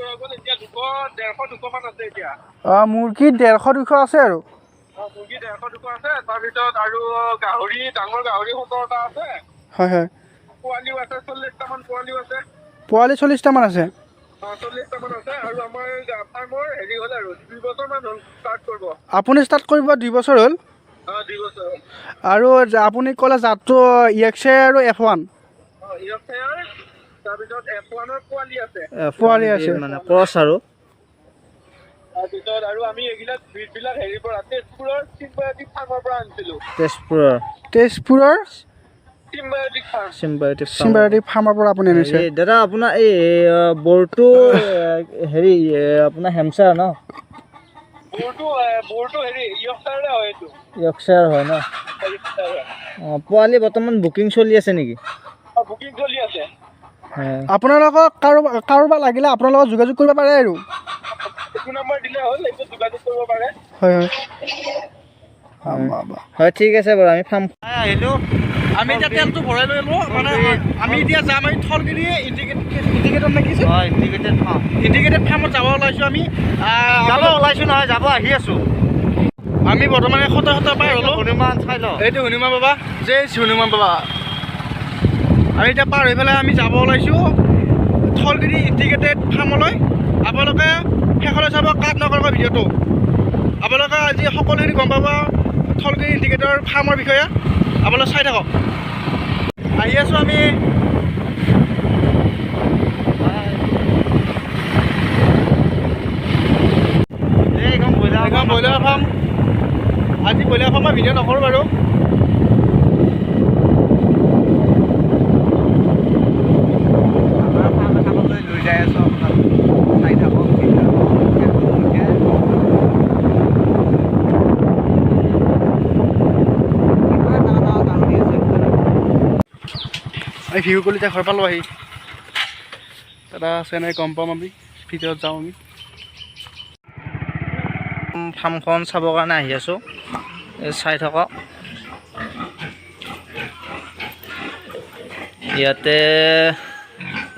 কৰা গ'ল। এতিয়া 200, 150, 200 মান আছে এতিয়া। অঁ, মুৰ্গী 150, 200 আছে আৰু। অঁ, মুৰ্গী 150, 200 আছে। তাৰপিছত আৰু গাহৰি, ডাঙৰ গাহৰি 17টা আছে। হয় হয় পোৱালিও আছে, 40টামান পোৱালিও আছে। পোৱালি 40টামান আছে। অঁ, 40টামান আছে। আৰু আমাৰ ফাৰ্মৰ হেৰি হ'ল আৰু 2 বছৰমান হ'ল ষ্টাৰ্ট কৰিব। আপুনি ষ্টাৰ্ট কৰিব 2 বছৰ হ'ল? অঁ, 2 বছৰ হ'ল। আৰু আপুনি ক'লে জাতটো য়ৰ্কশ্বায়াৰ আৰু F1। অঁ, য়ৰ্কশ্বায়াৰ, তাৰপিছত F1ৰ পোৱালি আছে। পোৱালি আছে। মানে ক্ৰছ আৰু। তাৰপিছত আৰু আমি এইবিলাক ব্ৰিডবিলাক হেৰিৰ পৰা, তেজপুৰৰ চিম্বায়টিক ফাৰ্মৰ পৰা আনিছিলোঁ। তেজপুৰৰ? তেজপুৰৰ। চিম্বায়টিক ফাৰ্ম। চিম্বায়টিক। চিম্বায়টিক ফাৰ্মৰ পৰা আপুনি আনিছে। দাদা, আপোনাৰ এই বৰটো হেৰি আপোনাৰ হেমচাৰ ন? বৰটো হেৰি য়ৰ্কশ্বায়াৰে হয় এইটো। য়ৰ্কশ্বায়াৰ হয় ন? য়ৰ্কশ্বায়াৰ হয়। অঁ, পোৱালি বৰ্তমান বুকিং চলি আছে নেকি? অঁ, বুকিং চলি আছে। হয়। আপোনালোকক কাৰোবাৰ লাগিলে আপোনাৰ লগত যোগাযোগ কৰিব পাৰে আৰু। এইটো নাম্বাৰ দিলে হ'ল, এইটো যোগাযোগ কৰিব পাৰে। হয় হয় হয়, ঠিক আছে বাৰু, আমি ফাৰ্ম আহিলোঁ। আমি এতিয়া তেলটো ভৰাই লৈ ল'লোঁ, মানে আমি এতিয়া যাম, আমি থলগিৰি ইণ্টিগ্ৰেটেড নে কি? হয়, ইণ্টিগ্ৰেটেড ফাৰ্ম। ইণ্টিগ্ৰেটেড ফাৰ্মত যাব ওলাইছোঁ আমি। যাব ওলাইছোঁ নহয়, যাব আহি আছোঁ। আমি বৰ্তমান সতে সতে পাৰ হ'লোঁ। হনুমান চাই লওঁ। এইটো হনুমান বাবা, জয় শ্ৰী হনুমান বাবা। আমি এতিয়া পাৰ হৈ পেলাই আমি যাব ওলাইছোঁ থলগিৰি ইণ্টিগ্ৰেটেড ফাৰ্মলৈ। আপোনালোকে শেষলৈ চাব, কাট নকৰিব ভিডিঅ'টো। আপোনালোকে আজি সকলোখিনি গম পাব থলগিৰি ইণ্টিগ্ৰেটেড ফাৰ্মৰ বিষয়ে। আপোনালোকে চাই থাকক। আহি আছোঁ আমি। এইখন ব্ৰইলাৰ। এইখন ব্ৰইলাৰ ফাৰ্ম। আজি ব্ৰইলাৰ ফাৰ্মৰ ভিডিঅ' নকৰোঁ বাৰু। আমাৰ ফাৰ্ম এখনলৈ লৈ যাই আছোঁ আপোনাক, চাই থাকক ভিডিঅ'টো শেষলৈকে। ইমান ডাঙৰ ডাঙৰ গাহৰি আছে এইফালে। আমি ভিউ কলিতা ঘৰ পালোঁ আহি। দাদা আছে নাই গম পাম, আমি ভিতৰত যাওঁ আমি। ফাৰ্মখন চাবৰ কাৰণে আহি আছোঁ, এই চাই থাকক। ইয়াতে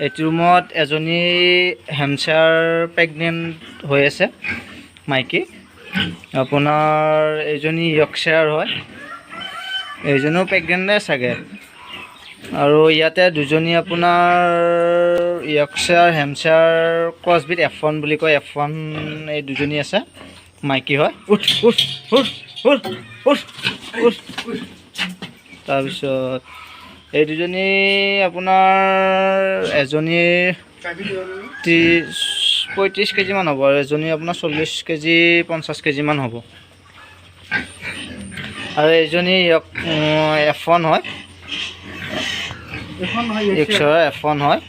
এইটো ৰুমত এজনী হেমচাৰ প্ৰেগনেণ্ট হৈ আছে, মাইকী। আপোনাৰ এইজনী য়ৰ্কশ্বায়াৰ হয়, এইজনীও প্ৰেগনেণ্টে চাগে। আৰু ইয়াতে দুজনী আপোনাৰ য়ৰ্কশ্বায়াৰ হেমচাৰ ক্ৰছবিট F1 বুলি কয়, F1 এই দুজনী আছে, মাইকী হয়। উঠ উঠ উঠ উঠ উঠ উঠ। তাৰপিছত এই দুজনী আপোনাৰ এজনীৰ 30, 35 কেজিমান হ'ব আৰু এজনী আপোনাৰ 40 কেজি, 50 কেজিমান হ'ব। আৰু এইজনী F1 হয়, য়ৰ্কশ্বায়াৰ F1 হয়।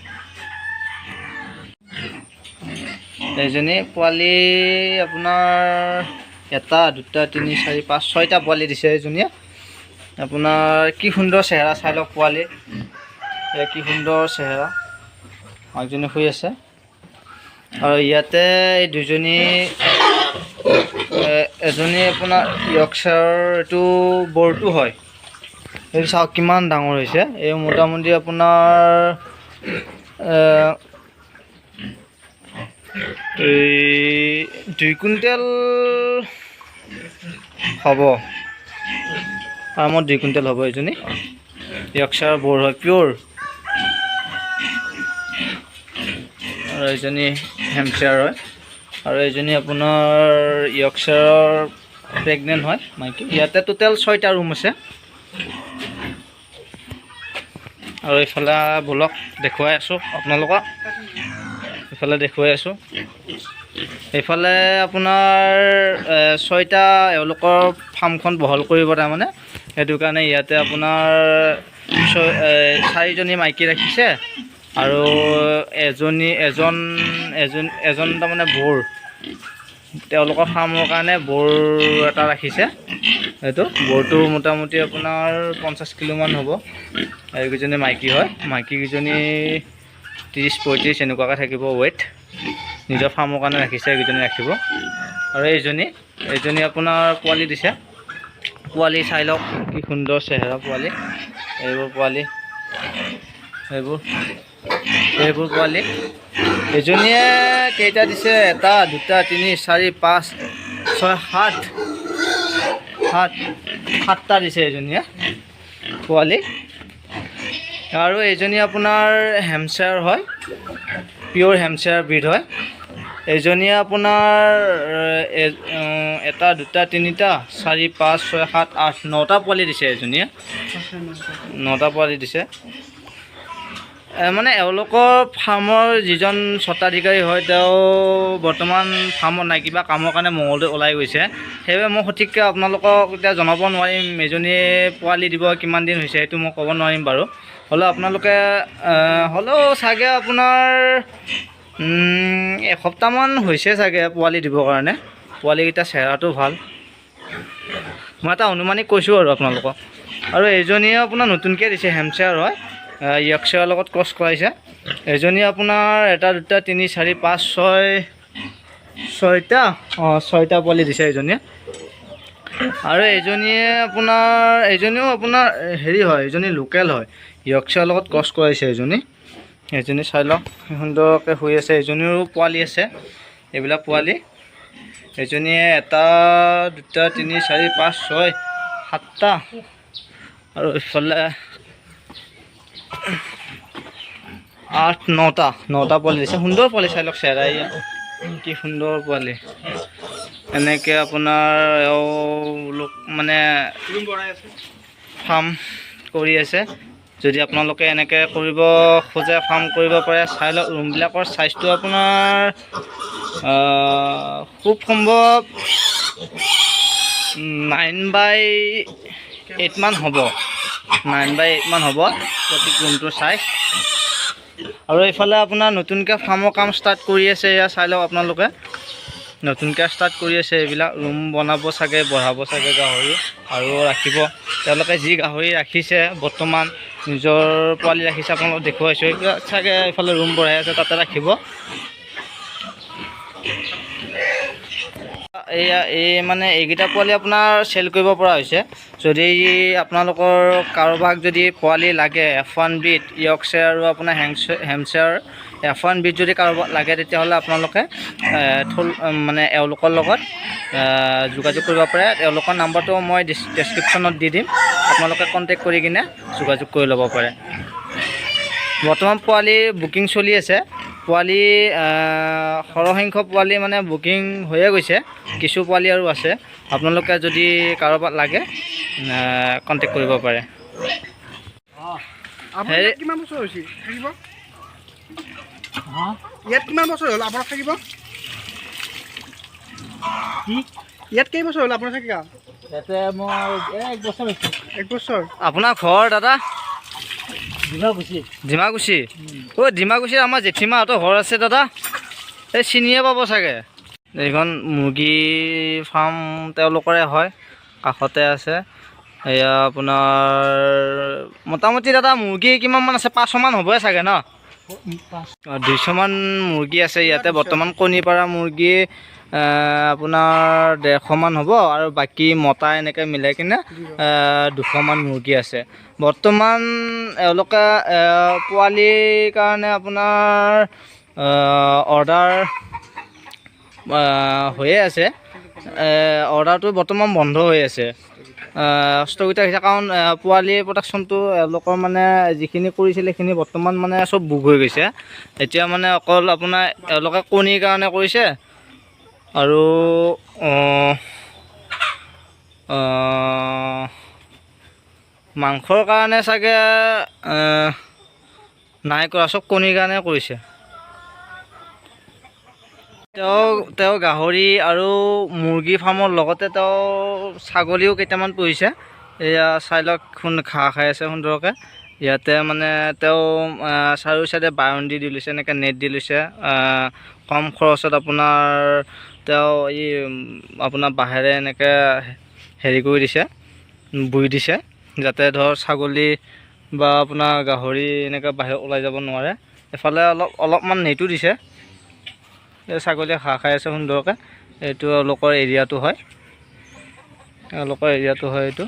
এইজনী পোৱালি আপোনাৰ এটা, দুটা, তিনি, চাৰি, পাঁচ, ছয়টা পোৱালি দিছে এইজনীয়ে। আপোনাৰ কি সুন্দৰ চেহেৰা, চাই লওক পোৱালি, এয়া কি সুন্দৰ চেহেৰা। মাকজনী শুই আছে। আৰু ইয়াতে এই দুজনী, এজনী আপোনাৰ য়ৰ্কশ্বায়াৰ, এইটো বৰটো হয়। এইটো চাওক কিমান ডাঙৰ হৈছে। এই মোটামুটি আপোনাৰ এই 2 কুইণ্টেল হ'ব, আৰামত 2 কুইণ্টেল হ'ব। এইজনী য়ৰ্কশ্বায়াৰ বৰ হয়, পিয়'ৰ। আৰু এইজনী হেমশ্বায়াৰ হয়। আৰু এইজনী আপোনাৰ য়ৰ্কশ্বায়াৰৰ প্ৰেগনেণ্ট হয়, মাইকী। ইয়াতে টোটেল ছয়টা ৰুম আছে। আৰু এইফালে ব'লক দেখুৱাই আছোঁ আপোনালোকক, এইফালে দেখুৱাই আছোঁ। এইফালে আপোনাৰ ছয়টা এওঁলোকৰ ফাৰ্মখন বহল কৰিব তাৰমানে, সেইটো কাৰণে ইয়াতে আপোনাৰ চাৰিজনী মাইকী ৰাখিছে আৰু এজনী, এজন, এজন, এজন তাৰমানে বৰ, তেওঁলোকৰ ফাৰ্মৰ কাৰণে বৰ এটা ৰাখিছে। এইটো বৰটো মোটামুটি আপোনাৰ 50 কিলোমান হ'ব। এইকেইজনী মাইকী হয়, মাইকীকেইজনী 30, 35 এনেকুৱাকৈ থাকিব ৱেইট। নিজৰ ফাৰ্মৰ কাৰণে ৰাখিছে, এইকেইজনী ৰাখিব। আৰু এইজনী আপোনাৰ পোৱালি দিছে। পোৱালি চাই লওক কি সুন্দৰ চেহেৰা পোৱালি। এইবোৰ পোৱালি, এইবোৰ পোৱালি। এজনীয়ে কেইটা দিছে, এটা দুটা তিনি চাৰি পাঁচ ছয় সাত সাত সাতটা দিছে এজনীয়ে পোৱালি। আৰু এইজনী আপোনাৰ হেমশ্বায়াৰ হয়, পিয়'ৰ হেমশ্বায়াৰ ব্ৰীড হয়। এইজনীয়ে আপোনাৰ এটা দুটা তিনিটা চাৰি পাঁচ ছয় সাত আঠ নটা পোৱালি দিছে এজনীয়ে, নটা পোৱালি দিছে। মানে এওঁলোকৰ ফাৰ্মৰ যিজন স্বত্বাধিকাৰী হয় তেওঁ বৰ্তমান ফাৰ্মত নাই, কিবা কামৰ কাৰণে মঙলদৈ ওলাই গৈছে। সেইবাবে মই সঠিককৈ আপোনালোকক এতিয়া জনাব নোৱাৰিম এজনীয়ে পোৱালি দিব কিমান দিন হৈছে, সেইটো মই ক'ব নোৱাৰিম বাৰু। হ'লেও আপোনালোকে হ'লেও চাগে আপোনাৰ এসপ্তাহমান হৈছে চাগে পোৱালি দিবৰ কাৰণে। পোৱালিকেইটা চেহেৰাটো ভাল, মই এটা অনুমানিক কৈছোঁ আৰু আপোনালোকক। আৰু এইজনীয়ে আপোনাৰ নতুনকৈ দিছে, হেমশ্বায়াৰ হয়, য়ৰ্কশ্বায়াৰৰ লগত ক্ৰছ কৰাইছে। এজনী আপোনাৰ এটা দুটা তিনি চাৰি পাঁচ ছয় ছয়টা, অঁ ছয়টা পোৱালি দিছে এজনীয়ে। আৰু এজনীয়ে আপোনাৰ, এজনীও আপোনাৰ হেৰি হয়, এজনী লোকেল হয়, য়ৰ্কশ্বায়াৰৰ লগত ক্ৰছ কৰাইছে এজনী। এজনী চাই লওক, সুন্দৰকৈ শুই আছে। এজনীৰো পোৱালি আছে, এইবিলাক পোৱালি। এজনীয়ে এটা দুটা তিনি চাৰি পাঁচ ছয় সাতটা, আৰু ইফালে আঠ নটা, নটা পোৱালি দিছে। সুন্দৰ পোৱালি, চাই লওক চেৰাই কি সুন্দৰ পোৱালি। এনেকৈ আপোনাৰ এওঁলোক মানে ফাৰ্ম কৰি আছে। যদি আপোনালোকে এনেকৈ কৰিব খোজে ফাৰ্ম কৰিব পাৰে। চাই লওক ৰুমবিলাকৰ চাইজটো আপোনাৰ খুব সম্ভৱ 9x8 মান হ'ব, 9x8 মান হ'ব প্ৰত্যেক ৰুমটোৰ চাইজ। আৰু এইফালে আপোনাৰ নতুনকৈ ফাৰ্মৰ কাম ষ্টাৰ্ট কৰি আছে, এয়া চাই লওক আপোনালোকে, নতুনকৈ ষ্টাৰ্ট কৰি আছে। এইবিলাক ৰুম বনাব চাগে, বঢ়াব চাগে গাহৰি আৰু ৰাখিব। তেওঁলোকে যি গাহৰি ৰাখিছে বৰ্তমান নিজৰ পোৱালি ৰাখিছে, আপোনালোকক দেখুৱাইছোঁ। এইবিলাক চাগে এইফালে ৰুম বঢ়াই আছে, তাতে ৰাখিব। এয়া এই মানে এইকেইটা পোৱালি আপোনাৰ চেল কৰিব পৰা হৈছে। যদি আপোনালোকৰ কাৰোবাক যদি পোৱালি লাগে F1 breed, Yorkshire আৰু আপোনাৰ হেমশ্বায়াৰ F1 breed যদি কাৰোবাক লাগে, তেতিয়াহ'লে আপোনালোকে মানে এওঁলোকৰ লগত যোগাযোগ কৰিব পাৰে। এওঁলোকৰ নাম্বাৰটো মই ডেছক্ৰিপশ্যনত দি দিম, আপোনালোকে কণ্টেক্ট কৰি কিনে যোগাযোগ কৰি ল'ব পাৰে। বৰ্তমান পোৱালি বুকিং চলি আছে। পোৱালি সৰহসংখ্যক পোৱালি মানে বুকিং হৈয়ে গৈছে, কিছু পোৱালি আৰু আছে। আপোনালোকে যদি কাৰোবাক লাগে কণ্টেক্ট কৰিব পাৰে। কিমান বছৰ হৈছে থাকিব ইয়াত? কিমান বছৰ হ'ল আপোনাৰ থাকিব ইয়াত? কেইবছৰ হ'ল আপোনাৰ থাকিব ইয়াতে? মোৰ এক বছৰ হৈছে। এক বছৰ। আপোনাৰ ঘৰ দাদা? ডিমাকুচি। ডিমাকুচি? অ' ডিমাকুচিত আমাৰ জেঠীমাহঁতৰ ঘৰ আছে দাদা, এই চিনিয়ে পাব চাগে। এইখন মুৰ্গী ফাৰ্ম তেওঁলোকৰে হয়, কাষতে আছে। এয়া আপোনাৰ মোটামুটি দাদা মুৰ্গী কিমানমান আছে? 500মান হ'বই চাগে ন? 200মান মুৰ্গী আছে ইয়াতে বৰ্তমান। কণী পাৰা মুৰ্গী আপোনাৰ 150মান হ'ব, আৰু বাকী মতা এনেকৈ মিলাই কিনে 200মান মুৰ্গী আছে বৰ্তমান। এওঁলোকে পোৱালিৰ কাৰণে আপোনাৰ অৰ্ডাৰ হৈয়ে আছে। অৰ্ডাৰটো বৰ্তমান বন্ধ হৈ আছে, স্থগিত ৰাখিছে, কাৰণ পোৱালি প্ৰডাকশ্যনটো এওঁলোকৰ মানে যিখিনি কৰিছিলে সেইখিনি বৰ্তমান মানে চব বুক হৈ গৈছে। এতিয়া মানে অকল আপোনাৰ এওঁলোকে কণীৰ কাৰণে কৰিছে আৰু মাংসৰ কাৰণে চাগে নাই কৰা, চব কণীৰ কাৰণে কৰিছে। তেওঁ গাহৰি আৰু মুৰ্গী ফাৰ্মৰ লগতে তেওঁ ছাগলীও কেইটামান পুহিছে। এয়া চাই লওক, ঘাঁহ খাই আছে সুন্দৰকৈ। ইয়াতে মানে তেওঁ চাৰিও চাইডে বাউণ্ডেৰী দি লৈছে, এনেকৈ নেট দি লৈছে। কম খৰচত আপোনাৰ তেওঁ এই আপোনাৰ বাঁহেৰে এনেকৈ হেৰি কৰি দিছে, বুই দিছে, যাতে ধৰ ছাগলী বা আপোনাৰ গাহৰি এনেকৈ বাহিৰত ওলাই যাব নোৱাৰে। এফালে অলপমান নেটো দিছে। এই ছাগলীয়ে ঘাঁহ খাই আছে সুন্দৰকৈ। এইটো এওঁলোকৰ এৰিয়াটো হয়, এওঁলোকৰ এৰিয়াটো হয় এইটো।